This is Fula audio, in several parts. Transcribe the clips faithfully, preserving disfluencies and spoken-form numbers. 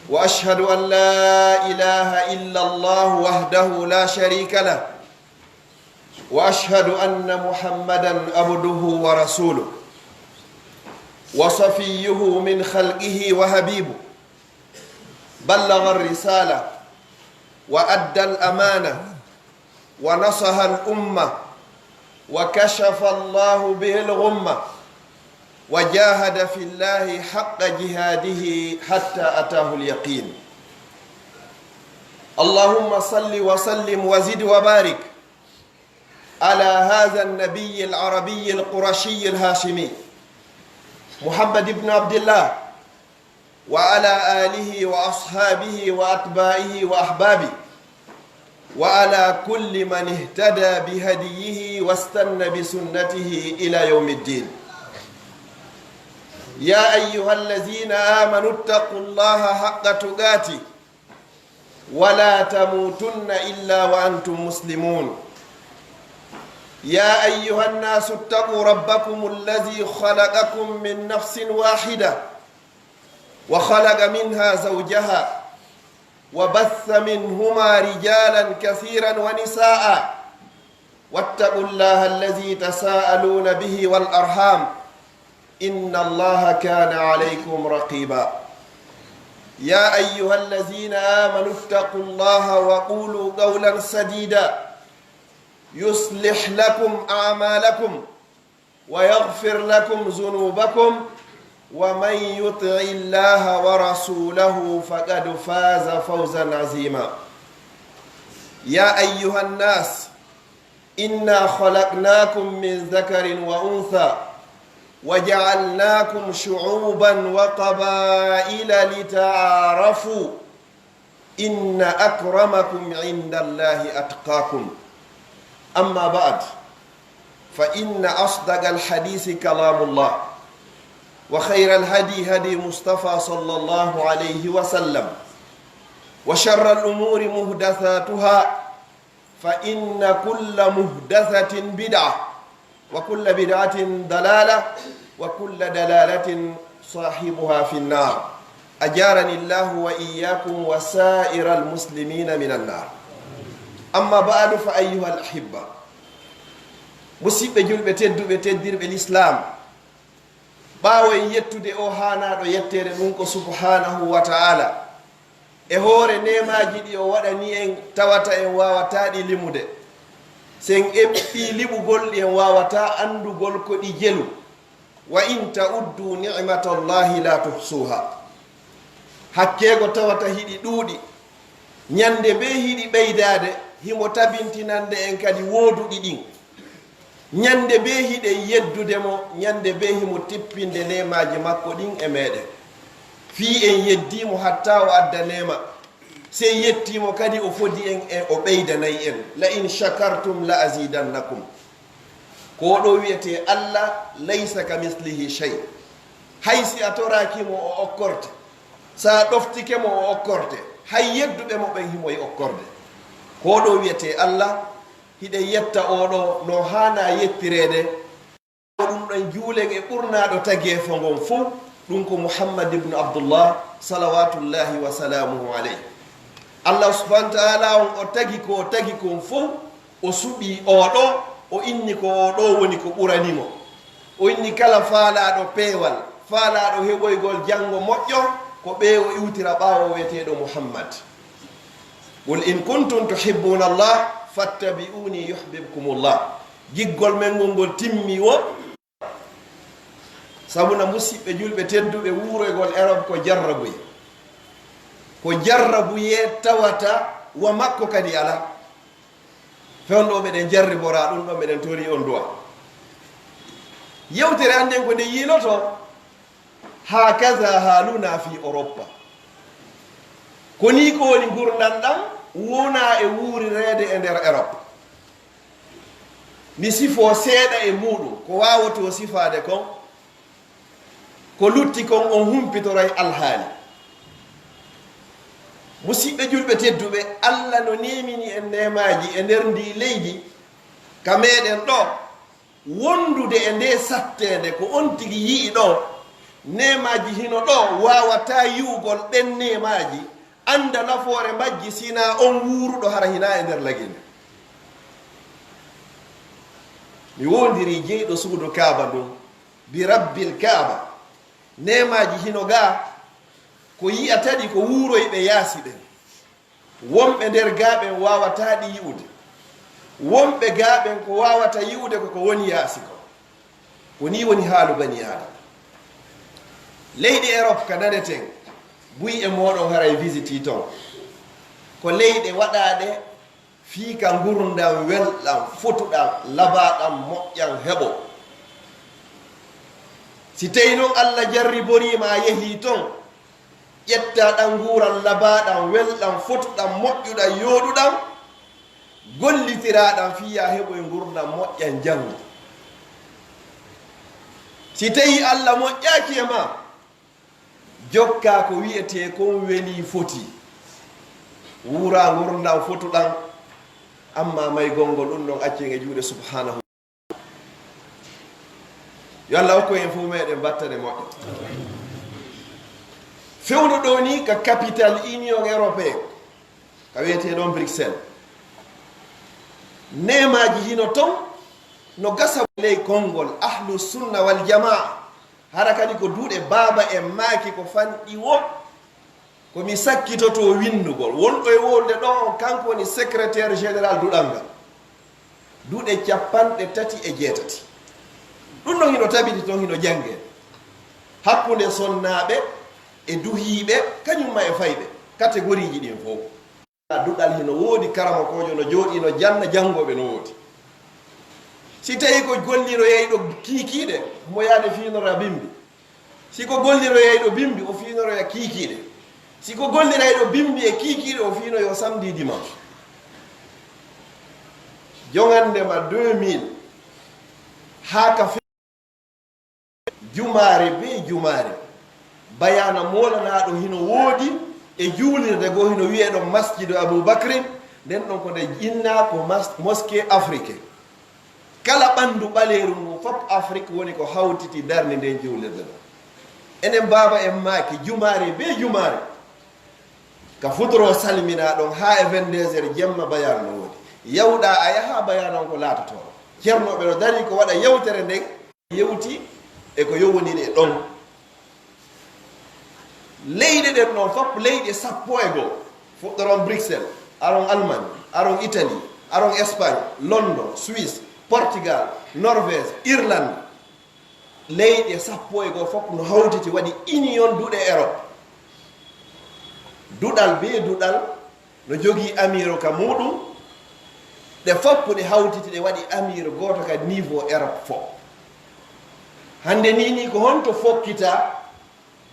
وأشهد أن لا إله إلا الله وحده لا شريك له، وأشهد أن محمدا عبده ورسوله، وصفيه من خلقه وحبيبه، بلغ الرسالة، وأدى الأمانة، ونصح الأمة، وكشف الله به الغمة، وجاهد في الله حق جهاده حتى أتاه اليقين. اللهم صل وسلم وزد وبارك على هذا النبي العربي القرشي الهاشمي، محمد بن عبد الله، وعلى آله وأصحابه وأتباعه وأحبابه، وعلى كل من اهتدى بهديه واستن بسنته إلى يوم الدين. يا أيها الذين آمنوا اتقوا الله حق تقاته ولا تموتن إلا وأنتم مسلمون. يا أيها الناس اتقوا ربكم الذي خلقكم من نفس واحدة وخلق منها زوجها وبث منهما رجالا كثيرا ونساء، واتقوا الله الذي تساءلون به والأرحام، إن الله كان عليكم رقيبا. يا أيها الذين آمنوا اتقوا الله وقولوا قولا سديدا، يصلح لكم أعمالكم ويغفر لكم ذنوبكم، ومن يطع الله ورسوله فقد فاز فوزا عظيما. يا أيها الناس، إنا خلقناكم من ذكر وأنثى وجعلناكم شعوبا وقبائل لتعارفوا، إن أكرمكم عند الله أتقاكم. أما بعد، فإن أصدق الحديث كلام الله، وخير الهدي هدي مصطفى صلى الله عليه وسلم، وشر الأمور محدثاتها، فإن كل محدثة بدعة، وكل بدعة ضلالة، وكل ضلالة صاحبها في النار. أجارني الله وإياكم وسائر المسلمين من النار. أما بعد، فأيها الأحبة. Musiɓɓe julɓe tedduɓe, teddirɓe Lislaam, ɓaawo en yettude o haanaaɗo yetteede, ɗum ko subhaanahu wa ta'ala, e hoore neemaaji ɗi o waɗani en, tawata en waawataa ɗi limude. Si en eɓɓii liɓugol ɗi, en waawataa anndugol ko ɗi jelu. "Wa in ta'uddu ni'matallahi la tuhsuha." Hakkee ko tawata hiɗi ɗuuɗi, ñande bee hiɗi ɓeydaade, himo tabintinande en kadi wooduɗi ɗin. Ñande bee hiɗen yeddude mo, ñande bee himo tippinde neemaaji makko ɗin e meeɗen. Fii en yeddii mo hatta o adda neema, sey yettii mo kadi o fodi en e o ɓeydanay en. "La in shakartum la azidannakum." Ko ɗo wi'etee Allah, "Laysa ka mislihi shay." Hay si a toraaki mo, o okkorte. Si a ɗoftike mo, o okkorte. Hay yedduɓe mo ɓen himo e okkorde. Ko ɗo wi'etee Allah, hiɗen yetta oo ɗoo no haanaa yettireede. Ɗum ɗon juulen e ɓurnaaɗo tageefo ngon fow, ɗum ko Muhammad ibn Abdullah, salawatullahi wa salaamuhu alayhi. Allah subhanahu wa ta'ala on o tagi ko o tagi kon fow, o suɓii oo ɗoo, o inni ko oo ɗoo woni ko ɓurani mo. O inni kala faalaaɗo peewal, faalaaɗo heɓoygol janngo moƴƴo, ko ɓe o iwtira ɓaawo wi'eteeɗo Muhammad. "Qul in kuntum tuhibbuna Allah, fattabi'uni yuhbibkumullah." Giggol men ngol ngol timmi wo. Sabu na musiɓɓe julɓe tedduɓe, wuuroygol Erop ko jarrabuyee. Ko jarrabuyee tawata wa makko kadi alaa. Fewndo meɗen jarriboraa ɗum ɗo, meɗen tori on du'a. Yewtere annden ko nde yiiloto. Hakaza haluna fi Europa. Ko nii ko woni ngurndan ɗan wona e wuurireede e nder Erop. Mi sifoo seeɗa e muuɗum, ko waawotoo sifaade kon, ko lutti kon on humpitoray alhaali. Musiɓɓe julɓe tedduɓe, Alla no neemini en neemaaji e nder ndii leydi ka meɗen ɗo, wondude e ndee satteende ko on tigi yi'i ɗo, Neemaaji hino ɗo waawataa yi'ugol ɗen neemaaji, annda nafoore majji, sinaa on wuuruɗo hara hinaa e nder lagine. Mi woondirii jeyɗo suudu Kaaba ndun, bi Rabbil Kaaba. Neemaaji hino gaa, ko yi'ata ɗi ko wuuroyɓe yaasi ɓen. Wonɓe nder gaa ɓen waawataa ɗi yi'ude. Wonɓe gaa ɓen ko waawata yi'ude ko ko woni yaasi kon. Ko nii woni haalu banii Aadama. Leyɗe Erop ka naneten, buy e mooɗon haray visitii ton. Ko leyɗe waɗaaɗe fii ka ngurndan welɗan, fotuɗan, labaaɗan, moƴƴan, heɓo. Si tawii non Alla jarriborii ma a yehii ton, ƴettaa ɗan nguuran labaaɗan, welɗan, fotuɗan, moƴƴuɗan, yooɗuɗan, gollitiraa ɗan fii yo a heɓoy ngurndan moƴƴan janngo. Si tawii Alla moƴƴaaki e maa, jokkaa ko wi'etee kon welii fotii. Wuuraa ngurndan fotuɗan, ammaa maygol ngol ɗun ɗon accen e juuɗe Subhaanahu. Yo Alla hokku en fow meɗen battane moƴƴe. Fewndo ɗoo nii ka capital Union Européenne, ka wi'etee ɗon Bruxelles. Neemaaji hino ton no gasa ley konngol Ahlu Sunna wal Jamaa. Hara kadi ko duɗe baaba en maaki ko fanɗi woo. Ko mi sakkitotoo winndugol. Wonɗo e wolde ɗoo on, kanko woni secrétaire général duɗal ngal. Duɗe cappanɗe tati e jeetati. Ɗun ɗon hino tabiti ton, hino janngee. Hakkunde sonnaaɓe e duhiiɓe, kañumma e fayɓe, catégorie ji ɗin fow. Duɗal hino woodi, karamokoojo no jooɗii, no janna, janngooɓe no woodi. Si tawii ko golliroyayɗo kiikiiɗe, mo yaade fiinora bimbi. Si ko golliroyayɗo bimbi, o fiinoroya kiikiiɗe. Si ko gollirayɗo bimbi e kiikiiɗe, o fiinoyo samedi, dimanche. Joŋande ma deux mille, haa ka fe-, jumaare bee jumaare, bayaana moolanaaɗo hino woodi e juulirde goo hino wi'ee ɗon Masjidu Abu Bakrin, nden ɗon ko nde innaa ko mas-, mosquée africaine. Kala ɓanndu ɓaleeru ngun fof Afrik woni ko hawtiti darni nden juulirde ɗon. Enen baaba en maaki jumaare bee jumaare, ka futuro salminaa ɗon haa e vingt-deux heures jemma bayaanu no woodi. Yawɗaa a yahaa bayaanu on ko laatotoo. Cernooɓe no darii ko waɗa yewtere nden, yewti e ko yowondiri e ɗon. Leyɗe ɗen ɗon fof, leyɗe sappo e goo, fuɗɗoron Bruxelles, aron Allemagne, aron Italie, aron Espagne, London, Suisse, Portugal, Norvège, Irlande. Leyɗe sappo e goo fof no hawtiti waɗi Union Duɗe Europe. Duɗal bee duɗal no jogii amiiru ka muuɗum, ɗe fof ɗe hawtiti ɗe waɗi amiiru gooto ka niveau Europe fof. Hannde nii nii ko honto fokkitaa?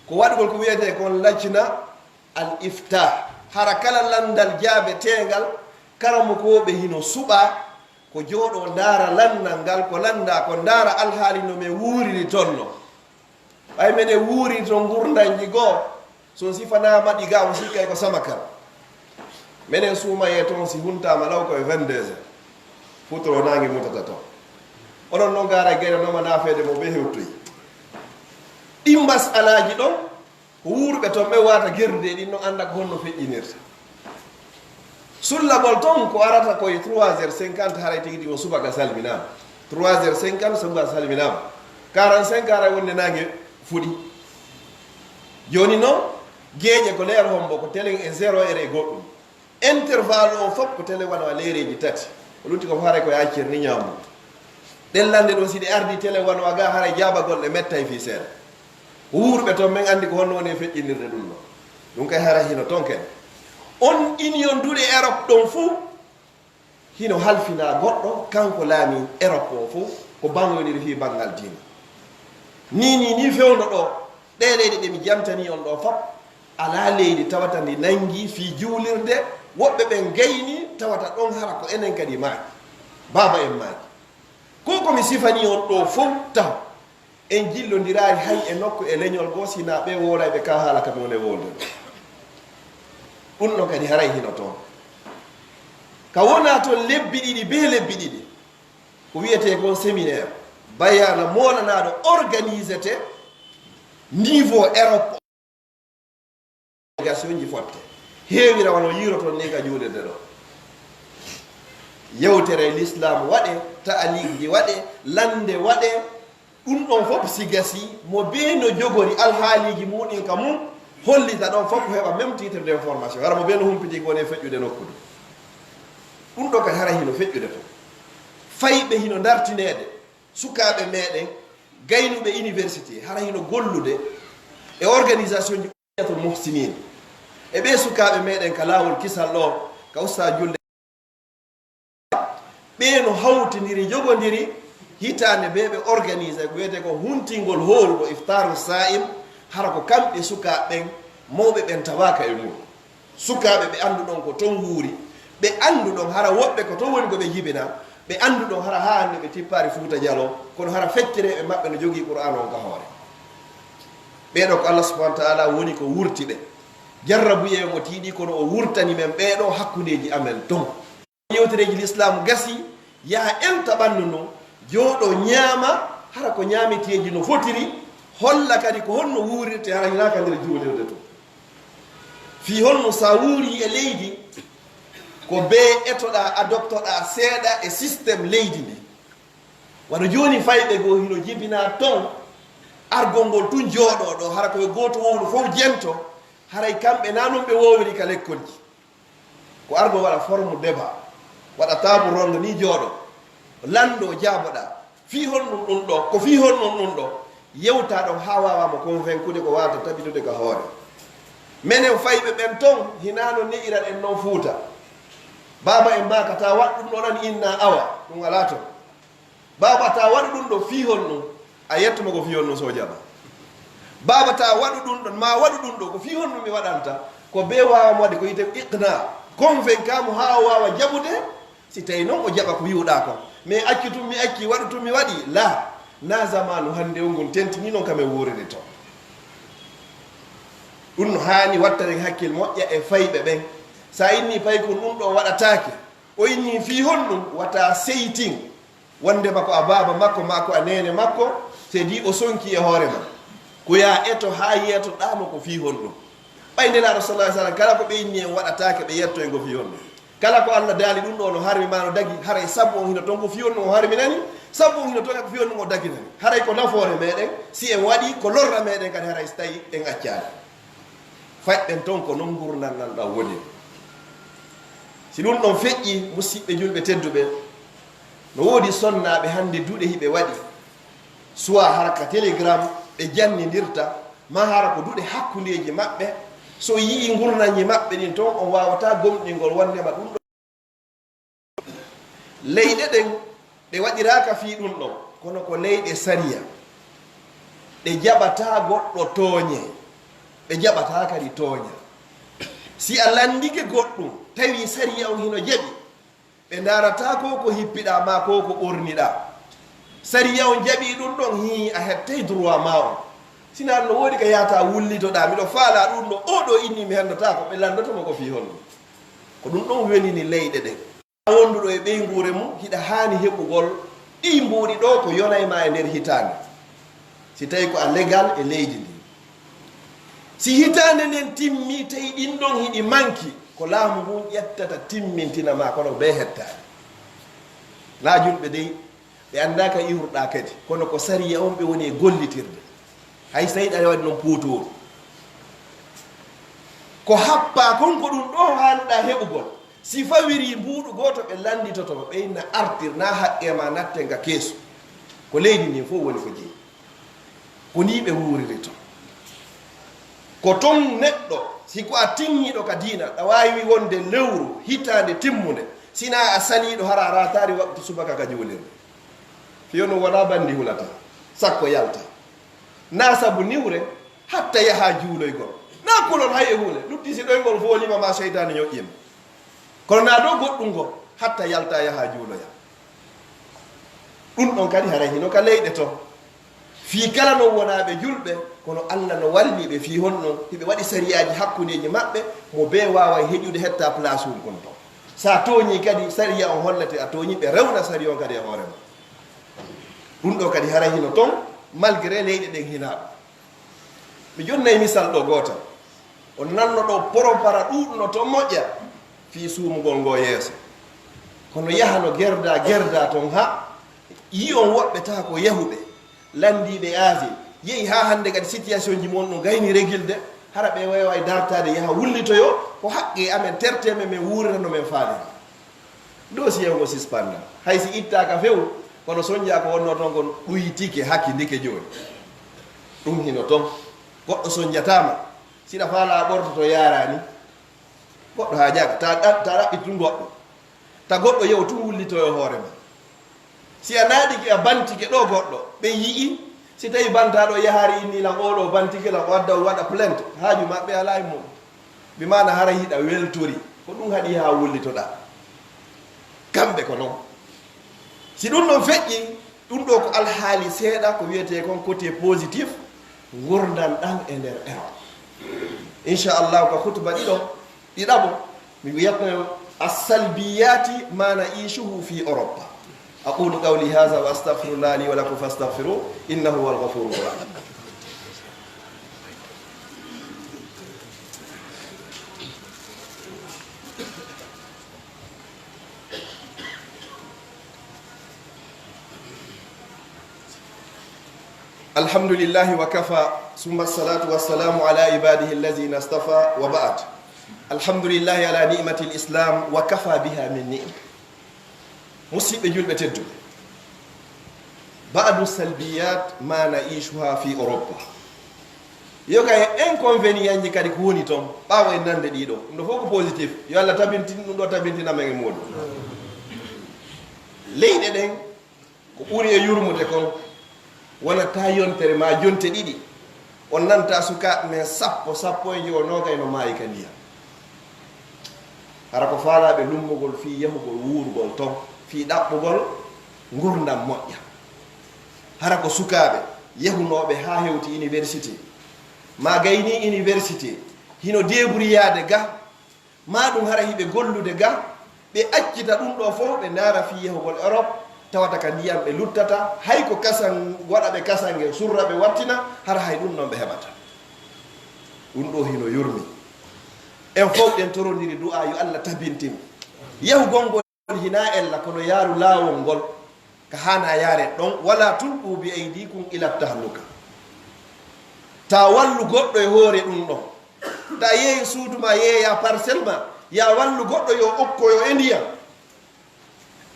Ko waɗugol ko wi'etee kon lajna al iftah. Hara kala lanndal jaabeteengal, karamokooɓe hino suɓaa ko jooɗoo ndaara lanndal ngal, ko lanndaa ko ndaara alhaali no men wuuriri ton no. Ɓay menen wuuriri ton ngurndanji goo, so on sifanaama ɗi gaa, on sikkay ko samakal. Menen suumayee ton si huntaama law ko e vingt-deux heures. Futuro naange mutata ton. Onon non gaara gaynanooma naafeede mo ɓe hewtoyi. Ɗin masalaaji ɗon, ko wuuruɓe ton ɓen wata gerdude ɗin no annda ko honno feƴƴinirta. Sullagol ton ko arata ko e trois heures cinquante, haray tigi tigi on subaka salminaama. Trois heures cinquante, subaka salminaama. Quarante-cinq haray wonde naange fuɗi. Jooni non, geeƴe ko leer hombo, ko telen e zéro heure e goɗɗum. Intervalle o fof ko tele wano a leereeji tati. O lutti ko haray ko yaccir ni ñaamu. Ɗen lande ɗon, si ɗe ardi tele wano a ga, haray jaabagol ɗe mettay fii seeɗa. Wuurɓe ton, men anndi ko honno woni e feƴƴinirde ɗum ɗo. Ɗum kay haray hino ton kadi. On Union duɗe Europe ɗon fuu, hino halfina goɗɗo, kanko laami Europe o fuu, ko bangoyniri fii banngal diina. Nii, nii, nii fewndo ɗo, ɗee leyɗe ɗe mi jamtanii on ɗo fop, alaa leydi tawata ndi nangi fii juulirde, woɓɓe ɓen gayni, tawata ɗon hara ko enen kadi maaki, baaba en maaki. Ko ko mi sifanii on ɗo fow taho, en jillondiraali hay e nokku e leñol goo, si hinaa ɓee woorayɓe ka haala ka mi woni e woolde. Ɗum ɗon kadi haray hino toon. Ka wonaa toon lebbi ɗiɗi bee lebbi ɗiɗi, ko wiyetee kon séminaire, bayaana moolanaaɗo organisete Niveau Europe, délégation ji fotte. Heewira wano yiiroton ni ka juulirde ɗo. Yewtere l'islam waɗe, taaliiji waɗe, lannde waɗe, ɗum ɗon fof si gasi, mo bee no jogori alhaaliiji muɗum ka mum, hollita ɗon fof ko heɓa même titre d'information. Hara mo bee no humpiti ko woni e feƴƴude nokku ɗum. Ɗum ɗo kadi hara hino feƴƴude to. Fayɓe hino dartineede, sukaaɓe meɗen, gaynuɓe université, hara hino gollude e organisation ji Bughyatul Muhsinin. E ɓee sukaaɓe meɗen ka laawol kisal ɗo, ka Ustaz Julde. Ɓee no hawtindiri, jogondiri, hitaande bee ɓe organise ko wiyetee ko huntingol hooru ɗo Iftaru Sa'im, hara ko kamɓe sukaaɓe ɓen, mawɓe ɓen tawaaka e mum. Sukaaɓe ɓe annduɗon ko ton wuuri, ɓe annduɗon hara woɓɓe ko ton woni ko ɓe jibina, ɓe annduɗon hara haa hannde ɓe tippaali Fuuta Jaloo, kono hara feccereeɓe maɓɓe no jogii Qur'aana on ka hoore. Ɓee ɗoo ko Allah subhanahu wa ta'ala woni ko wurti ɓe. Jarrabuyee mo tiiɗi, kono o wurtani men ɓee ɗoo hakkundeeji amen ton. Yewtereeji l'islam gasi, yaha elta ɓanndu ndun, jooɗo ñaama, hara ko ñaameteeji no fotiri, holla kadi ko honno wuurirte, hara hinaa ka nder juulirde tun. Fii honno sa wuuri e leydi, ko bee etoɗaa, adoptoɗaa seeɗa e système leydi ndi. Wano jooni fayɓe goo hino jibinaa ton, argol ngol tun jooɗoo ɗoo, hara ko yo gooto wowlu fow jento, haray kamɓe naa non ɓe woowiri ka lekkolji. Ko argol waɗa forme débat, waɗa table ronde ni jooɗo, lanndo jaaboɗaa. Fii honɗum ɗum ɗo? Ko fii honɗum ɗum ɗo? Yewtaa ɗon haa waawaa mo convaincude ko waawata tabitude ka hoore. Menen fayɓe ɓen ton, hinaa no ne'iraɗen non Fuuta. Baaba en maaka taa waɗ ɗum ɗo nan inna awa, ɗum alaa ton. Baaba taa waɗu ɗum ɗo fii honɗum, a yettu mo ko fii honɗum so o jaɓa. Baaba taa waɗu ɗum ɗon, maa waɗu ɗum ɗo, ko fii honɗum mi waɗanta, ko bee waawa mo waɗi ko wiyetee iqna, convainca mo haa o waawa jaɓude, si tawi non o jaɓa ko wi'uɗaa kon. Mais accu tun mi acci, waɗu tun mi waɗi, laa, naa zamaanu hannde on ngun tentini non ka men wuuriri ton. Ɗum no haani wattaren hakkil moƴƴa e fayɓe ɓen. Sa inni paykun ɗum ɗo waɗataake, o inni fii honɗum, wata seytin. Wonndema ko a baaba makko, maa ko a neene makko, c'est dit o sonki e hoore ma. Ko yaa eto haa yeetoɗaa mo ko fii honɗum. Ɓay Nelaaɗo sallallahu alaihi wasallam, kala ko ɓe inni en waɗataake, ɓe yetto en ko fii honɗum. Kala ko Allah daali ɗum ɗo no harmi maa no dagi, haray sabu on hino ton ko fii honɗum o harminani, sabu on hino ton ko fii honɗum o daginani. Haray ko nafoore meɗen, si en waɗi, ko lorra meɗen kadi haray si tawi en accaali. Fayɓe ɓen ton ko non ngurndan nan ɗan woni. Si ɗum ɗon feƴƴi, musiɓɓe julɓe tedduɓe, no woodi sonnaaɓe hannde duɗe hiɓe waɗi, suwa hara ka Telegram ɓe jannindirta, maa hara ko duɗe hakkundeeji maɓɓe, so yi'i ngurndanji maɓɓe ɗin ton, on waawataa gomɗingol wonndema ɗum ɗo. Leyɗe ɗen, ɗe waɗiraaka fii ɗum ɗon, kono ko leyɗe sariya. Ɗe jaɓataa goɗɗo tooñe, ɓe jaɓataa kadi tooña. Si a lanndike goɗɗum, tawi sariya on hino jaɓi, ɓe ndaarataa ko ko hippiɗaa maa ko ko ɓorniɗaa. Sariya on jaɓii ɗum ɗon, hii, a heɓtay droit maa on. Sinaa no woodi ka yaata wullitoɗaa, miɗo faalaa ɗum ɗo, oo ɗo inni mi henndotaako, ɓe lanndoto mo ko fii honɗum. Ko ɗum ɗon welini leyɗe ɗen. Wonduɗo e ɓeynguure mum, hiɗa haani heɓugol ɗii mbuuɗi ɗo ko yonay ma e nder hitaande. Si tawi ko a legal e leydi ndi. Si hitaande nden timmi, tawi ɗin ɗon hiɗi manki, ko laamu ngun ƴettata timmintina ma, kono bee hettaade. Naa julɓe dey, ɓe anndaa ka iwruɗaa kadi, kono ko sariya on ɓe woni e gollitirde. Hay seyɗaane waɗi non puutooru. Ko happaa kon ko ɗum ɗo haanuɗaa heɓugol. Si fawirii mbuuɗu gooto, ɓe lannditoto mo, ɓe inna artir, naa haqqee ma natten ka keesu. Ko leydi ndin fof woni ko jeyi. Ko nii ɓe wuuriri ton. Ko ton neɗɗo, si ko a tinniiɗo ka diina, ɗa waawi wonde lewru, hitaande timmunde, sinaa a saliiɗo, hara a raataali waktu subaka ka juulirde. Fiyo no wonaa banndi hulata, sakko yalta. Naa sabu niwre, hatta yaha juuloygol. Naa kulol hay e huule, lutti si ɗoyngol fooliima ma seytaane ñoƴƴiima. Kono naa dow goɗɗum ngol, hatta yalta yaha juuloya. Ɗum ɗon kadi haray hino ka leyɗe ton. Fii kala non wonaaɓe julɓe, kono Alla no walli ɓe fii honno hiɓe waɗi sariyaaji hakkundeeji maɓɓe, mo bee waaway heƴude hetta place mum kon ton. Sa tooñii kadi, sariya on hollete a tooñii, ɓe rewna sariya on kadi e hoore ma. Ɗum ɗo kadi haray hino ton, malgré leyɗe ɗen hinaa ɗum. Mi jonnay misal ɗo gootal. On nanno ɗo poropara ɗuuɗno to moƴƴa fii suumugol ngoo yeeso. Kono yahano gerda, gerda ton haa yi'on woɓɓe taha ko yahuɓe, lanndiiɓe Asie, yehi haa hannde kadi situation ji mon no gayni regilde, hara ɓe waaway dartaade yaha wullitoyo, ko haqqee amen, tertee men, men wuurira no men faaliri. Dossier ngo sispanda. Hay si ittaaka few, kono sonja ko wonno ton kon ɗuytike, hakindike jooni. Ɗum hino ton. Goɗɗo sonjataama. Si ɗa faala a ɓortoto yaaraani. Goɗɗo haa jaaga. Ta, ta, ta ɗaɓɓit tun goɗɗo. Ta goɗɗo yew tun wullitoyo hoore ma. Si a naaɗike a bantike ɗo goɗɗo, ɓe yi'i, si tawi bantaaɗo yahaari inni lan oo ɗo bantike lan, o adda o waɗa plainte, haaju maɓɓe alaa e muɗum. Bi maana hara hiɗa weltori, ko ɗum haɗi haa wullitoɗaa. Kamɓe ko non. Si ɗum ɗon feƴƴi, ɗum ɗo ko alhaali seeɗa, ko wiyetee kon côté positif, ngurndan ɗan e nder Europe. Inchallahu, ka khutba ɗiɗo, ɗiɗaɓo, mi wiyatno on assalbiyati ma naishuhu fi Europa. أقول قولي هذا وأستغفر الله لي ولكم فاستغفروه إنه هو الغفور الرحيم. الحمد لله وكفى، ثم الصلاة والسلام على عباده الذين اصطفى، وبعد. الحمد لله على نعمة الإسلام، وكفى بها من نعمة. Musiɓɓe julɓe tedduɓe, بعض سلبيات ما نعيشها في أوروبا. Yoga e inconvénientji kadi ko woni ton, ɓaawo en nande ɗiɗo. Ɗum ɗo fof ko positif. Yo Allah tabintin ɗum ɗo, tabintina men e muɗum. Leyɗe ɗen, ko ɓuri e yurmude kon, wonata yontere ma jonte ɗiɗi, on nanta sukaaɓe men sappo, sappo e njoyo, noogay no maayi ka ndiyam. Hara ko faalaaɓe lummugol fii yahugol wuurugol ton, fii ɗaɓɓugol ngurndan moƴƴa. Hara ko sukaaɓe yahunooɓe haa hewti université, maa gaynii université, hino deeburyaade ga, maa ɗum hara hiɓe gollude ga, ɓe accita ɗum ɗo fof, ɓe ndaara fii yahugol Europe, tawata ka ndiyam ɓe luttata, hay ko kasan waɗa ɓe kasange, surra ɓe wattina, hara hay ɗum ɗon ɓe heɓata. Ɗum ɗo hino yurmi. En fof ɗen torondiri du'a yo Allah tabintin. Yahugol ngol hina ella, kono yaaru laawol ngol ka haana yaare ɗon, ولا تلقوا بأيديكم إلى التهلكة. Ta wallu goɗɗo e hoore ɗum ɗon. Ta yeeyi suudu ma, yeeya parcelle ma, ya wallu goɗɗo yo okkoyo e ndiyam.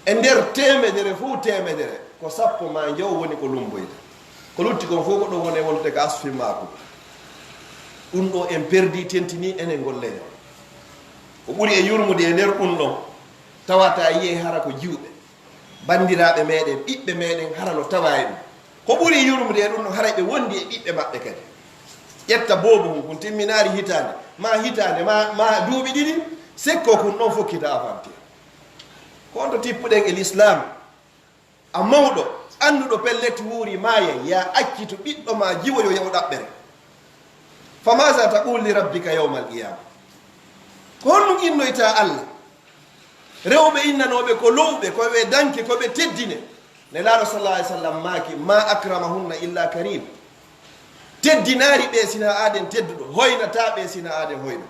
E nder teemedere fof teemedere, ko sappo ma njowo woni ko lumboyta. Ko lutti kon fof ko ɗon woni e wonde ka asfi maaku. Ɗum ɗo en perdi, tentini enen ngol leñol. Ko ɓuri e yurmude e nder ɗum ɗon, tawata yi'e hara ko jiwɓe, banndiraaɓe meɗen, ɓiɓɓe meɗen, hara no tawa e ɗum. Ko ɓuri yurmude e ɗum ɗon, haray ɓe wondi e ɓiɓɓe maɓɓe kadi. Ƴetta boobo mum, kun timminaari hitaande, ma hitaande, ma, ma duuɓi ɗiɗi, sekko kun ɗon fokkita avantir. Ko on to tippuɗen e l'islam. A mawɗo, annduɗo pellet wuuri maayay, ya accitu ɓiɗɗo ma jiwoyo yaw ɗaɓɓere. فماذا تقول لربك يوم القيامة؟ Ko honɗum innoyta Allah? Rewɓe innanooɓe ko lowɓe, ko ɓe danki, ko ɓe teddine. Nelaaɗo sallallahu alaihi wasallam maaki, ما أكرمهن إلا كريم. Teddinaari ɓe sina aaden tedduɗo, hoynataa ɓe sina aaden hoyno.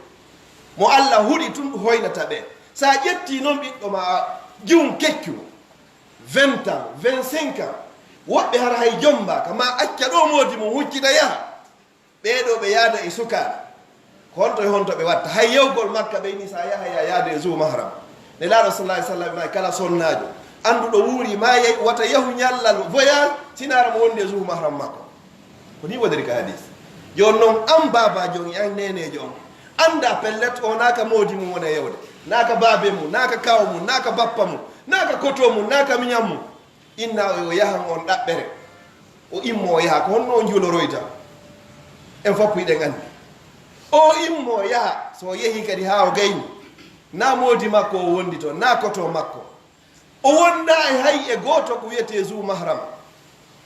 Mo Allah huɗi tun hoynata ɓe. Sa ƴetti non ɓiɗɗo ma jum keccu, vingt ans, vingt-cinq ans, woɓɓe hara hay jombaaka, ma acca ɗo moodi mum huccita yaha. Ɓee ɗoo ɓe yaada e sukaaɓe. Ko honto e honto ɓe watta? Hay yewgol Makka ɓe ni sa yaha ya yaade e zu mahram. Nelaaɗo sallallahu alaihi wasallam ma kala sonnaajo annduɗo wuuri maayay wata yahu ñallal voyage sinaara mo wondi e zu mahram makko. Ko ni woniri ka hadis. Jooni non an baabajo on e an neeneejo on annda pellet o naaka moodi mum wona yewde, naaka baabe mum, naaka kaw mum, naaka bappa mum, naaka koto mum, naaka miñan mum. Inna o yo yahan on ɗaɓɓere. O immo o yaha. Ko honno o juuloroyta? En fof hiɗen anndi. O immo o yaha. So o yehi kadi haa o gayni, na moodi makko o wondi toon, na koto makko. O wonda e hay e gooto ko wiyetee zu mahram.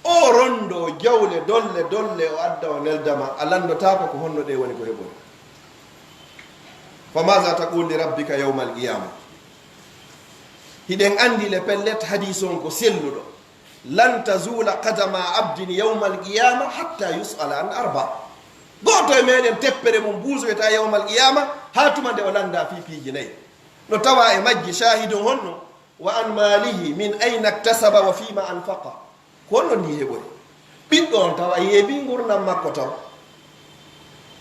O rondo jawle dolle dolle o adda o neldama. A lanndotaako ko honno ɗe woni ko heɓori. فماذا تقول لربك يوم القيامة؟ Hiɗen anndi le pellet hadiis on ko selluɗo. لن تزول قدما عبد يوم القيامة حتى يسأل عن أربع. Gooto e meɗen teppere mum buusoyta yawmal qiyama, haa tuma nde o lannda fii piiji nayi. No tawa e majji shahidun honno, wa an malihi min ayna iktasaba wa fima anfaqa. Ko honno ndi heɓori? Ɓiɗɗo on tawa yeebi ngurndan makko taw.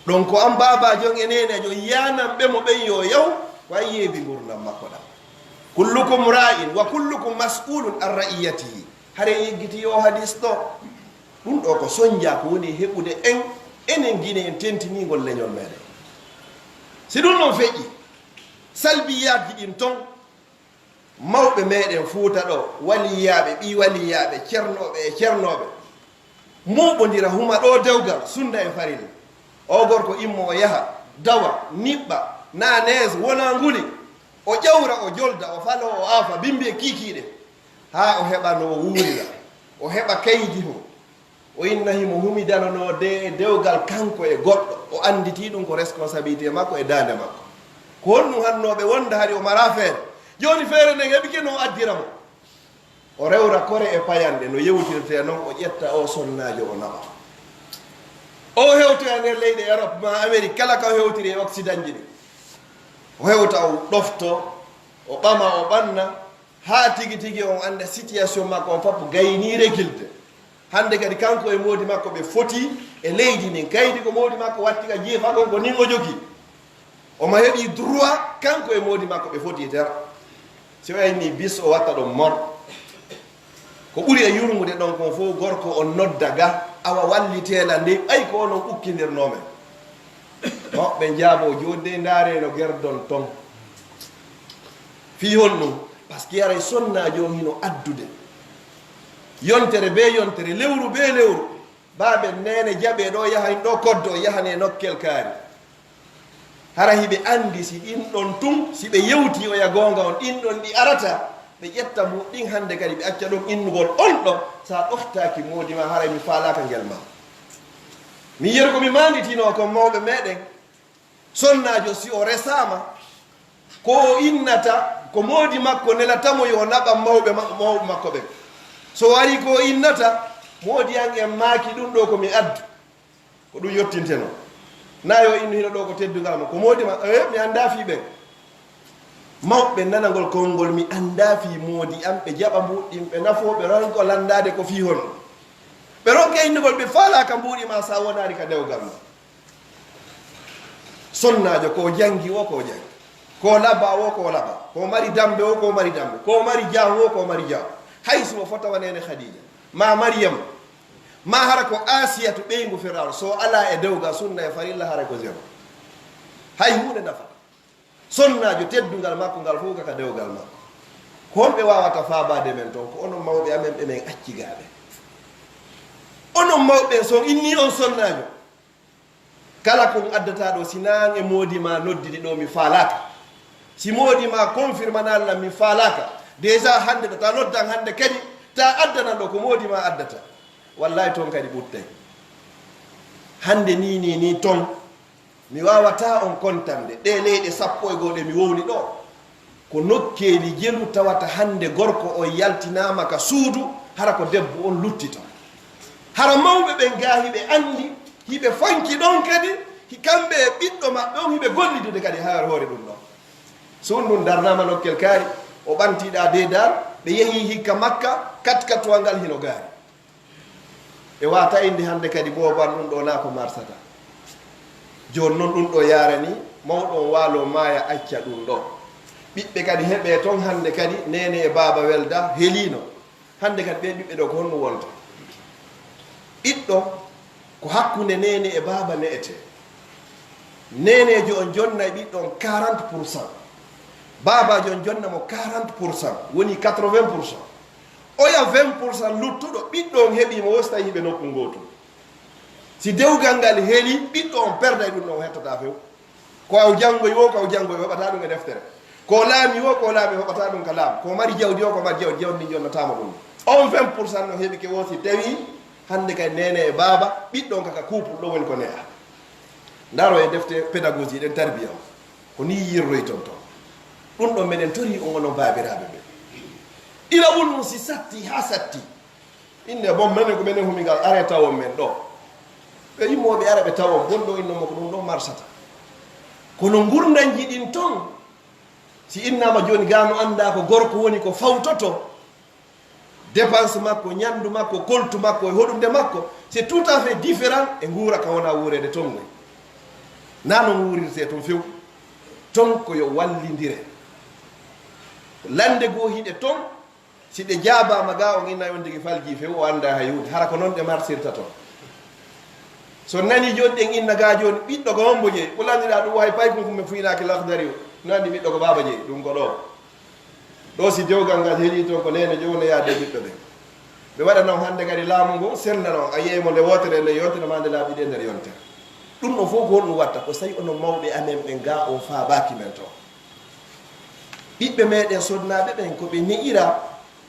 Ɗon ko an baabajo on e neenejo yanan ɓe mo ɓen yo yaw, ko an yeebi ngurndan makko ɗan. Kullukum ra'in wa kullukum mas'ulun an ra'iyatihi. Hare yeggiti yo hadis ɗo. Ɗum ɗo ko sonja ko woni heɓude en, enen Gine en tentiningol leñol meɗen. Si ɗum ɗon feƴƴi, salbiyatji ɗin ton, mawɓe meɗen Fuuta ɗo, waliyaaɓe, ɓii waliyaaɓe, cernooɓe e cernooɓe, mooɓondira huma ɗo dewgal, sunna e farilla. O gorko immo o yaha, dawa, niɓɓa, na nees, wona nguli, o ƴawra, o jolda, o falo, o aafa, bimbi e kiikiiɗe, haa o heɓa no o wuurira, o heɓa kaydi hum. O inna himo humidanonoo de e dewgal kanko e goɗɗo. O annditi ɗum ko responsabilité makko e daande makko. Ko honɗum hannooɓe wonda hari o mara feere? Jooni feere nden heɓike no o addira mo. O rewra kore e payanɗe no yewtirtee non, o ƴetta o sonnaajo o naɓa. O hewtoya nder leyɗe Europe ma Amérique, kala ka o hewtiri e Occident ji ɗin. O hewta o ɗofto, o ɓama o ɓanna, haa tigi tigi on annda situation makko on fof gaynii régulte. Hannde kadi kanko e moodi makko ɓe foti e leydi ndin. Kaydi ko moodi makko watti ka jeefa ɗon ko nin o jogii. Omo heɓii droit kanko e moodi makko ɓe foti ter. Si o yaynii bis o watta ɗon mor. Ko ɓuri e yurmude ɗon kon fof gorko on nodda ga awa walliteela nde ɓay ko onon ukkindirnoo men. Mawɓe njaaboo jooni de ndaaree no gerdon ton. Fii honɗum? Parce que haray sonnaajo on hino addude. Yontere bee yontere, lewru bee lewru, baaben neene jaɓee ɗo yaha hin ɗo koddo, yahanee nokkel kaari. Hara hiɓe anndi si ɗin ɗon tun, si ɓe yewtii oya goonga on, ɗin ɗon ɗi arata, ɓe ƴetta mbuuɗi ɗin hannde kadi ɓe acca ɗon innugol on ɗo, sa ɗoftaaki moodi ma haray mi faalaaka ngel ma. Mi yiyata ko mi maanditinoo kon mawɓe meɗen, sonnaajo si o resaama, ko o innata, ko moodi makko nelata mo yo naɓan mawɓe ma-, mawɓe makko ɓen. So warii ko o innata, moodi an en maaki ɗum ɗo ko mi addu. Ko ɗum yottintenoo. Na yo innu hino ɗo ko teddungal mo. Ko moodi ma, eh, mi anndaa fii ɓen. Mawɓe nanangol konngol mi anndaa fii moodi am, ɓe jaɓa mbuuɗi ɗin, ɓe nafoo, ɓe ronko lanndaade ko fii honno. Ɓe ronka innugol ɓe faalaaka mbuuɗi ma sa wonaali ka dewgal ma. Sonnaajo ko janngi wo ko janngi. Ko laba wo ko laba. Ko mari dambe wo ko mari dambe. Ko mari jaahu wo ko mari jaahu. Hay si mo fota wa neene Khadija. Ma Maryam. Ma hara ko Asiyatu ɓeyngu Firawna, so alaa e dewgal sunna e farilla, haray ko zéro. Hay huunde nafata. Sonnaajo teddungal makko ngal fof kaka dewgal makko. Ko honɓe waawata faabaade men toon? Ko onon mawɓe amen ɓe men acci gaa ɓe. Onon mawɓe ɓen, so on innii on sonnaajo, kala ko on addata ɗo, si naan e moodi ma noddidi ɗo, mi faalaaka. Si moodi ma confirmanaali lan, mi faalaaka. Déjà hannde ɗo, ta noddan hannde kadi, ta addanan ɗo ko moodi ma addata. Wallahi toon kadi ɓuttay. Hannde ni, ni, ni toon, mi waawataa on kontande. Ɗee leyɗe sappo e goo ɗe mi wowli ɗo, ko nokkeeli jelu tawata hannde gorko on yaltinaama ka suudu, hara ko debbo on lutti ton. Hara mawɓe ɓen gaa hiɓe anndi, hiɓe fanki ɗon kadi, hi-, kamɓe e ɓiɗɗo maɓɓe on hiɓe gollidude kadi haa hoore ɗum ɗon. Suudu ndun darnaama nokkel kaari, o ɓantiɗaa deedal, ɓe yehii hikka Makka, katkatuwal ngal hino gaari. E wata innde hannde kadi booban ɗum ɗo naa ko marsata. Jooni non ɗum ɗo yaarani mawɗo on waalo maaya acca ɗum ɗo. Ɓiɓɓe kadi heɓe ton hannde kadi neene e baaba welda heliino. Hannde kadi ɓee ɓiɓɓe ɗo ko honno wonta? Ɓiɗɗo ko hakkunde neene e baaba ne'ete. Neeneejo on jonna e ɓiɗɗo on quarante pour cent. Baabaajo on jonna mo quarante pour cent. Woni quatre-vingts pour cent. Oya vingt pour cent luttuɗo, ɓiɗɗo on heɓii mo wo si tawii hiɓe nokku ngootu. Si dewgal ngal heli, ɓiɗɗo on perday ɗum ɗon, o hettata few. Ko aw janngoy wo, ko aw janngoy, o heɓata ɗum e deftere. Ko laami wo, ko laami, o heɓata ɗum ka laamu. Ko mari jawdi wo, ko mari jawdi, jawdi ndi jonnataama ɗum. On vingt pour cent no heɓike wo si tawii hannde kay neene e baaba, ɓiɗɗo on kaka couple ɗo woni ko ne'a. Ndaro e defte pédagogie ɗen tarbiya on. Ko ni yirroyton ton. Ɗum ɗon meɗen torii on onon baabiraaɓe ɓe. Ila wonnoo si satti haa satti. Innde bon menen ko menen humingal are tawon men ɗo. Ɓe immooɓe ara ɓe tawa on, won ɗo inno mo ko ɗum ɗo marsata. Kono ngurndanji ɗin ton, si innama jooni ga no annda ko gorko woni ko fawtoto, dépense makko, ñandu makko, koltu makko e hoɗunde makko, c'est tout à fait différent e nguura ka wona wuureede ton ngoy. Na non wuurirte ton few. Ton ko yo wallindire. Lande goo hiɗe ton, si ɗe jaabaama ga, on inna on tigi falji few, o annda hay huunde. Hara ko non ɗe marsirta ton. So nani jooni ɗen inna ga jooni, ɓiɗɗo ko hombo jeyi? Ko lanndira ɗum hay paykun ko mi fuynaaki Lahdari o. No anndi ɓiɗɗo ko baaba jeyi, ɗum ko ɗo. Ɗo si dewgal ngal heli ton ko neene jooni no yaade ɓiɗɗo ɓen. Ɓe waɗa non hannde kadi laamu ngu senda non, a yiyay mo nde wootere e nder yontere ma nde laaɓi ɗe nder yontere. Ɗum ɗon fof ko honɗum watta? Ko so tawi onon mawɓe amen ɓen ga on faabaaki men ton. Ɓiɓɓe meɗen sodnaaɓe ɓen ko ɓe ne'ira,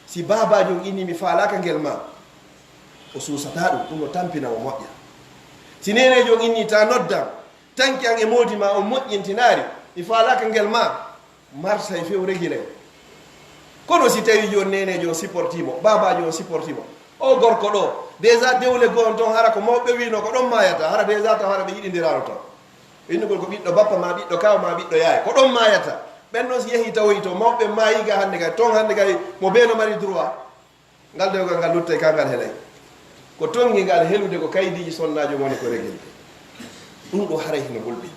si baabaajo on inni mi faalaaka ngel ma, o suusataa ɗum, ɗum no tampina mo moƴƴa. Si neeneejo on inni ta noddan, tanki an e moodi ma on moƴƴintinaari, mi faalaaka ngel ma, marsay few regilay. Kono si tawi jooni neeneejo on supporti mo, baabaajo on supporti mo, o gorko ɗo, déjà dewle goo on ton hara ko mawɓe wiino ko ɗon maayata, hara déjà taw hara ɓe yiɗindiraano ton. Innugol ko ɓiɗɗo bappa ma, ɓiɗɗo kaaw ma, ɓiɗɗo yaay, ko ɗon maayata. Ɓen ɗon si yehi tawoyi ton, mawɓe maayi ga hannde kay, ton hannde kay mo bee no mari droit. Ngal dewgal ngal luttay ka ngal helay. Ko tonngi ngal helude ko kaydiiji sonnaajo woni ko regilde. Ɗum ɗo haray hino hulɓi.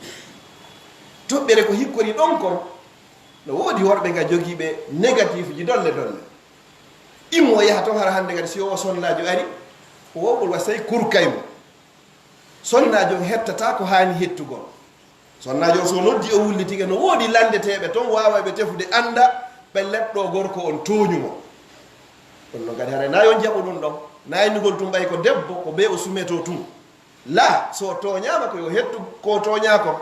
Toɓɓere ko hikkori ɗon kon, no woodi worɓe ga jogiiɓe négatif ji dolle dolle. Immo yaha ton hara hannde kadi si o sonnaajo ari, ko wowgol wa sey kurkay mo. Sonnaajo on hettata ko haani hettugol. Sonnaajo on so noddi o wullitike no woodi lanndeteeɓe ton waawayɓe tefude annda ɓe letɗo gorko on tooñu mo. Ɗum ɗon kadi haray na yo jaɓu ɗum ɗon. Na innugol tun ɓay ko debbo ko bee o sumeto tun. La so o tooñaama ko yo hettu ko o tooñaa kon.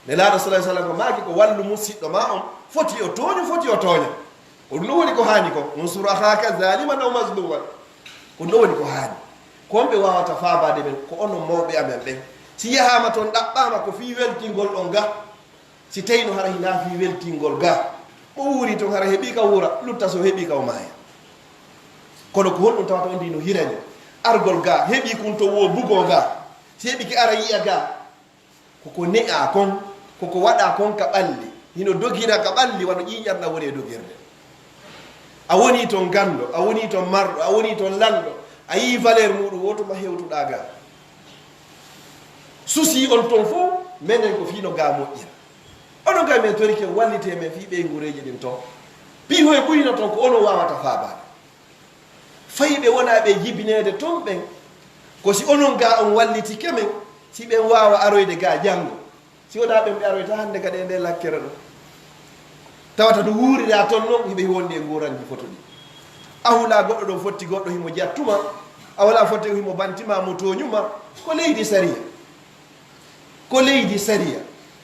Nelaaɗo sallallahu alaihi wasallam ko maaki ko wallu musiɗɗo ma on foti o tooñu, foti o tooña. Ko ɗum ɗon woni ko haani kon. Unsur akhaka zaliman aw mazluman. Ko ɗum ɗon woni ko haani. Ko on ɓe waawata faabaade ɓen, ko onon mawɓe amen ɓen. Si yahaama ton ɗaɓɓaama ko fii weltingol on ga. Si tawi no hara hinaa fii weltingol ga. Mo wuuri ton hara heɓi ka wuura, lutta so heɓi ka o maaya. Kono ko honɗum tawata on ndi no hirani? Argol ga, heɓi kun to wo bugo ga. Si heɓi ki ara yi'a ga. Koko ne'a kon, koko waɗa kon ka ɓalli, hino dogira ka ɓalli wano ƴiiƴan ɗan woni e dogirde. A woni ton ganndo, a woni ton marɗo, a woni ton lanɗo, a yii valeur muɗum, woto ma hewtuɗa ga. Susi on ton fof, menen ko fino ga moƴƴira. Onon kay men torike wallite men fii ɓeynguureeji ɗin ton. Piihoye ɓuyno ton ko onon wawata faabaade. Fayɓe wonaaɓe e jibineede ton ɓen, ko si onon ga on wallitike men, si ɓen waawa aroyde ga janngo. Si wonaa ɓen ɓe aroyta hannde kadi e nde lakkere ɗo. Tawata no wuurira ton non, hiɓe wonde e nguuranji fotuɗi. A hula goɗɗo ɗon fotti goɗɗo himo jattuma, a wala fotti himo bantima mo tooñuma, ko leydi sariya. Ko leydi sariya.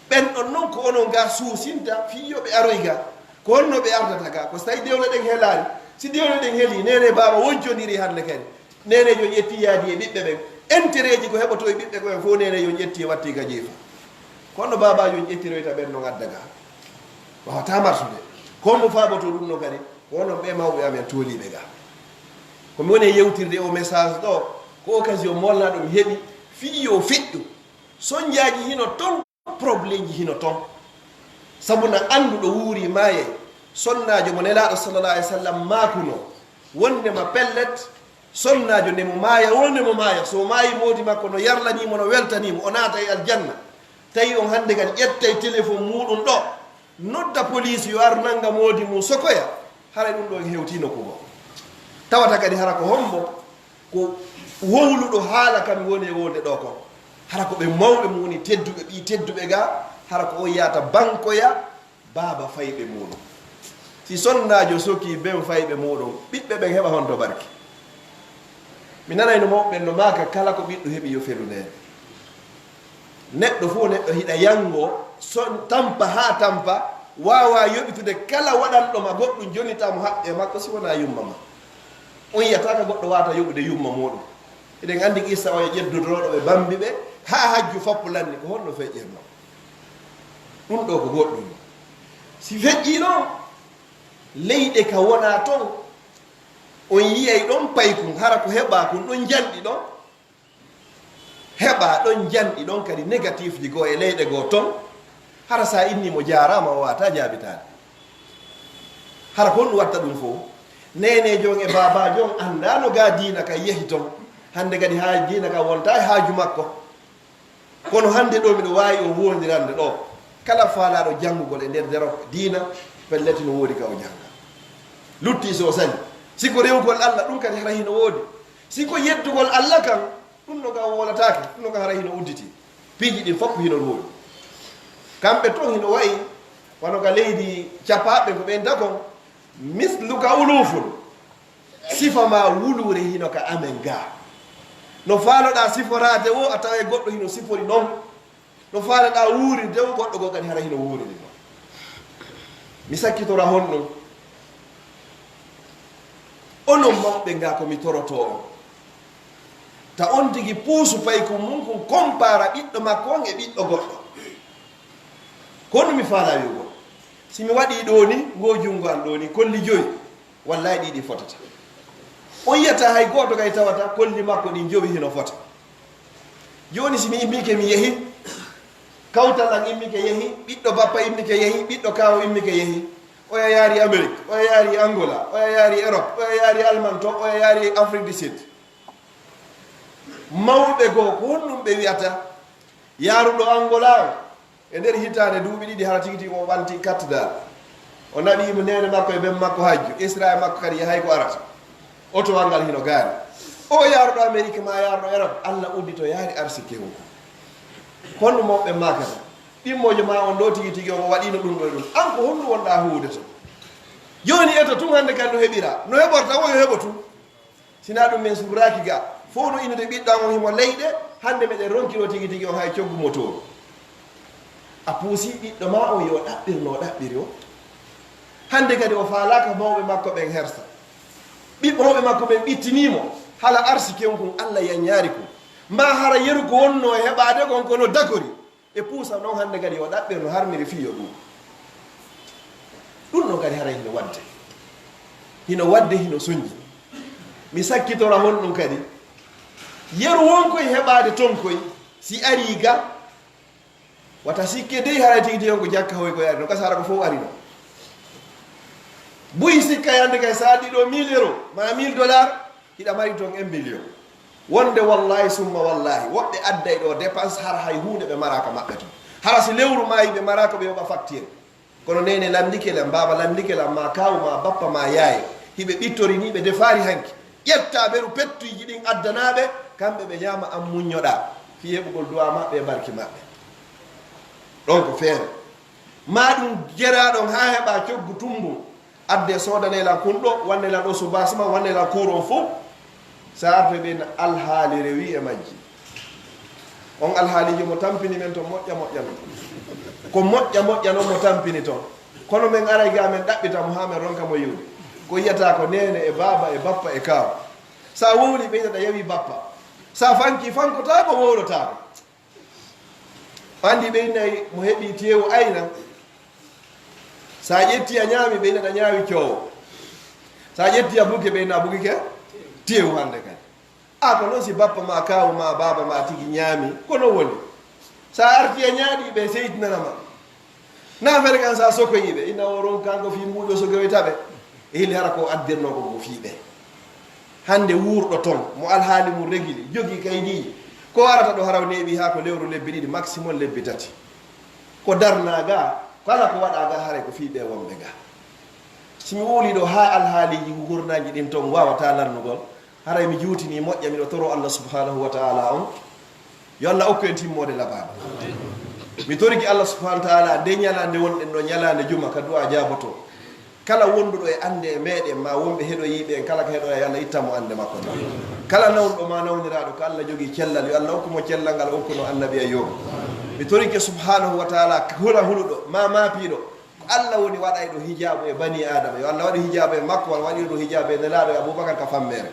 Ɓen ɗon non ko onon ga suusinta fii yo ɓe aroy ga. Ko honno ɓe ardata ga? Ko so tawi dewle ɗen helaani. Si dewle ɗen heli, nene baaba woncondiri hannde kadi. Neneejo on ƴetti yaadi e ɓiɓɓe ɓen. Entereeji ko heɓotoo e ɓiɓɓe ɓen fof neneejo on ƴetti e watti ka jeefa. Ko honno baabaajo on ƴettiroyta ɓen non adda ga? Wawata marsude. Ko hombo faaboto ɗum non kadi? Ko onon ɓe mawɓe amen tooliiɓe ga. Ko mi woni e yewtirde o message ɗo, ko occasion molnaɗo mi heɓi, fii yo feƴƴu. Sonjaaji hino ton, problemji hino ton. Sabu na annduɗo wuuri maayay. Sonnaajo mo Nelaaɗo sallallahu alaihi wasallam maakuno, wondema pellet, sonnaajo nde mo maaya, wo nde mo maaya. So maayi moodi makko no yarlanii mo, no weltanii mo, o naata e aljanna. Tawi on hannde kadi ƴettay téléphone muuɗum ɗo, nodda police yo ar nannga moodi mum sokoya, haray ɗum ɗo en hewtii nokku goo. Tawata kadi hara ko hombo, ko wowluɗo haala kam woni e wonde ɗo kon. Hara ko ɓe mawɓe mum woni tedduɓe, ɓii tedduɓe ga, hara ko o yiyata bankoya, baaba fayɓe muɗum. Si sonnaajo sokii ben fayɓe muɗum, ɓiɓɓe ɓen heɓa honto barke? Mi nanay no mawɓe ɓen no maaka, kala ko ɓiɗɗo heɓi yo felu neene. Neɗɗo fof neɗɗo hiɗa yanngo, son tampa haa tampa, waawa yoɓitude kala waɗanɗo ma goɗɗum, jonita mo haqqe makko si wonaa yumma ma. On yiyata ka goɗɗo waata yoɓude yumma muɗum. Eɗen anndi qissa oya ƴeddotooɗo ɓe bambi ɓe, haa hajju fappu lanni, ko honno feƴƴirno? Ɗum ɗo ko goɗɗum. Si feƴƴii noon, leyɗe ka wonaa toon, on yiyay ɗoon paykun, hara ko heɓaa kun ɗoon njanɗi ɗoon. Heɓa ɗon janɗi ɗon kadi négatif ji goo e leyɗe goo ton. Hara sa inni mo jaaraama, o waata jaabitaade. Hara ko honɗum watta ɗum fof? Neeneejo on e baabaajo on anndaano ga diina ka yehi ton. Hannde kadi haa diina ka wonta e haaju makko. Kono hannde ɗo miɗo waawi on wondirande ɗo. Kala faalaaɗo janngugol e nder dero diina, pellet no woodi ka o jannga. Lutti so sali. Si ko rewugol Alla, ɗum kadi hara hino woodi. Si ko yeddugol Alla kan, ɗum no ga wowlataake, ɗum no ga hara hino udditi. Piiji ɗin fof hino woodi. Kamɓe ton hino wayi wano ga leydi capaaɓe ko ɓen dakon, misluka ulufun. Sifa ma wuluure hino ka amen ga. No faaloɗaa siforaade wo, a taway goɗɗo hino sifori non. No faaloɗaa wuurirde wo, goɗɗo goo kadi hara hino wuuriri non. Mi sakkitora honɗum? Onon mawɓe nga ko mi torotoo on. Ta on tigi puusu paykun mun kun kompara ɓiɗɗo makko on e ɓiɗɗo goɗɗo. Ko honɗum mi faalaa wi'ugol? Si mi waɗii ɗoo ni, ngoo junngo an ɗoo ni, kolli joyi, wallaahi ɗiɗi fotata. O yi'ataa hay gooto kay tawata kolli makko ɗin jowi hino fota. Jooni si mi immike mi yehi, kawtal an immike yehi, ɓiɗɗo bappa immike yehi, ɓiɗɗo kaaw immike yehi. Oya yaari Amérique, oya yaari Angola, oya yaari Europe, oya yaari Allemagne to, oya yaari Afrique du Sud. Mawɓe goo, ko honɗum ɓe wi'ata? Yaaruɗo Angola on, e nder hitaande duuɓi ɗiɗi, hara tigi tigi o ɓanti carte d'identité. O naɓi mo neene makko e ben makko hajju, Israel makko kadi yahay ko arata. Otowal ngal hino gaari. O yaaruɗo Amérique ma yaaruɗo Europe, Alla uddito yaari arsike on. Honɗum mawɓe maakata? Ɗimmoojo ma on ɗoo tigi tigi on, o waɗiino ɗum ɗoo e ɗum. An ko honɗum wonɗaa huuwude ton? Jooni eto tun hannde kadi no heɓira. No heɓorta wo yo heɓo tun. Sinaa ɗum men surraaki ga. Fof no innude ɓiɗɗo an on himo leyɗe, hannde meɗen ronkiroo tigi tigi on hay coggu motooru. A puusii ɓiɗɗo ma on yo ɗaɓɓir no o ɗaɓɓiri o. Hannde kadi o faalaaka mawɓe makko ɓen hersa. Ɓiɓɓe mawɓe makko ɓen ɓittinii mo. Hala arsike on kun Alla yanyaari kun. Maa hara yeru ko wonnoo e heɓaade kon kono dakori. Ɓe puusa non hannde kadi yo ɗaɓɓir no harmiri fii yo ɗum. Ɗum ɗon kadi haray hino waɗde. Hino waɗde, hino sonji. Mi sakkitora honɗum kadi. Yeru won koye heɓaade ton koye, si arii ga, wata sikke dey haray tigi tigi on ko jakka hoy koye ari, no gasa hara ko fof ari no. Buy sikka yande kay sa addi ɗo mille euro, ma mille dollar, hiɗa mari ton un million. Wonde wallahi summa wallahi, woɓɓe adday ɗo dépense hara hay huunde ɓe maraaka maɓɓe ton. Hara si lewru maayi ɓe maraaka ɓe yoɓa facture. Kono neene lanndike lan, baaba lanndike lan, ma kaawu ma bappa ma yaaye, hiɓe ɓittori ni ɓe defaari hanki. Ƴetta beru pettuiji ɗin addanaa ɓe, kamɓe ɓe ñaama an muññoɗaa. Fii heɓugol duwaa maɓɓe e barki maɓɓe. Ɗon ko feere. Ma ɗum jeraa ɗon haa heɓaa coggu tummbun. Adde soodanee lan kun ɗo, wannee lan ɗo soubassement, wannee lan cours on fof. Sa artoy ɓe na alhaali rewi e majji. On alhaaliiji mo tampini men ton moƴƴa moƴƴa non. Ko moƴƴa moƴƴa non mo tampini ton. Kono men aray ga men ɗaɓɓita mo haa men ronka mo yiwde. Ko yiyata ko neene e baaba e bappa e kaaw. Sa wowli ɓeydaɗa yawi bappa. Sa fanki fankotaako wowlotaako. Anndi ɓe innayi mo heɓi teewu ayna. Sa ƴetti a ñaami, ɓe inna ɗa ñaawi coowo. Sa ƴetti a buke, ɓe inna a bugike teewu hannde kadi. A ko noon si bappa ma, kaawu ma, baaba ma tigi ñaami, ko noon woni. Sa arti a ñaaɗi, ɓe seytinana ma. Na fere kan sa sokoyi ɓe, inna o ron kanko fii mbuuɗo sokoyta ɓe. E hili hara ko addirnoo ko ko fii ɓe. Hannde wuurɗo ton, mo alhaali mum regili, jogii kaydiiji, ko arata ɗo haraw neeɓi haa ko lewru lebbi ɗiɗi, maximum lebbi tati. Ko darnaa ga, kala ko waɗaa ga, haray ko fii ɓe wonɓe ga. Si mi wowlii ɗo haa alhaaliiji gurnaaji ɗin ton waawataa lannugol, haray mi juutinii moƴƴa, miɗo toroo Allah subhanahu wa ta'ala on, yo Allah okku en timmoode labaande. Mi toriki Allah subhanahu wa ta'ala, nde ñalaande wonɗen ɗo, ñalaande juma, ka du'a jaaboto. Kala wonduɗo e annde e meeɗen, ma wonɓe heɗoyiiɓe en, kala ko heɗoya, yo Allah ittan mo annde makko nde. Kala nawnuɗo ma nawniraaɗo, ko Allah jogii cellal, yo Allah okku mo cellal ngal o okkuno annabi Ayyuba. Mi torike subhanahu wa ta'ala, hula huluɗo, ma maapiiɗo, ko Allah woni waɗayɗo hijaabu e bani Aadama. Yo Allah waɗu hijaabu e makko, wano waɗirɗo hijaabu e Nelaaɗo e Abubakar ka fammeere.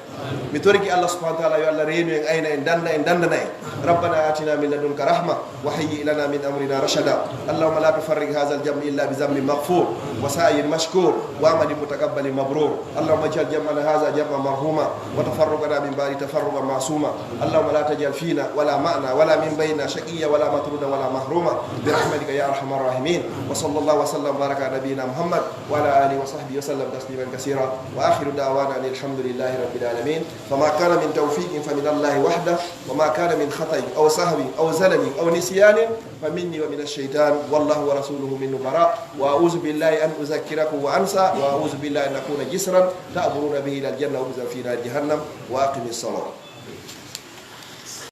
Mi torike Allah subhanahu wa ta'ala, yo Allah reenu en, ayna en, danda en, dandana en. ربنا آتنا من لدنك رحمة وهيئ لنا من أمرنا رشدا. اللهم لا تفرق هذا الجمع إلا بذنب مغفور وسعي مشكور وعمل متقبل مبرور. اللهم اجعل جمعنا هذا جمعا مرحوما وتفرقنا من بعده تفرقا معصوما. اللهم لا تجعل فينا ولا معنا ولا من بيننا شقيا ولا مطرودا ولا محروما برحمتك يا أرحم الراحمين. وصلى الله وسلم وبارك على نبينا محمد وعلى آله وصحبه وسلم تسليما كثيرا. وآخر دعوانا أن الحمد لله رب العالمين. فما كان من توفيق فمن الله وحده، وما كان من خطأ أو سهو أو زلل أو نسيان فمني ومن الشيطان، والله ورسوله منه براء. وأعوذ بالله أن أذكركم وأنسى، وأعوذ بالله أن أكون جسرا تأمرون به إلى الجنة وأخذا في نار جهنم. وأقم الصلاة.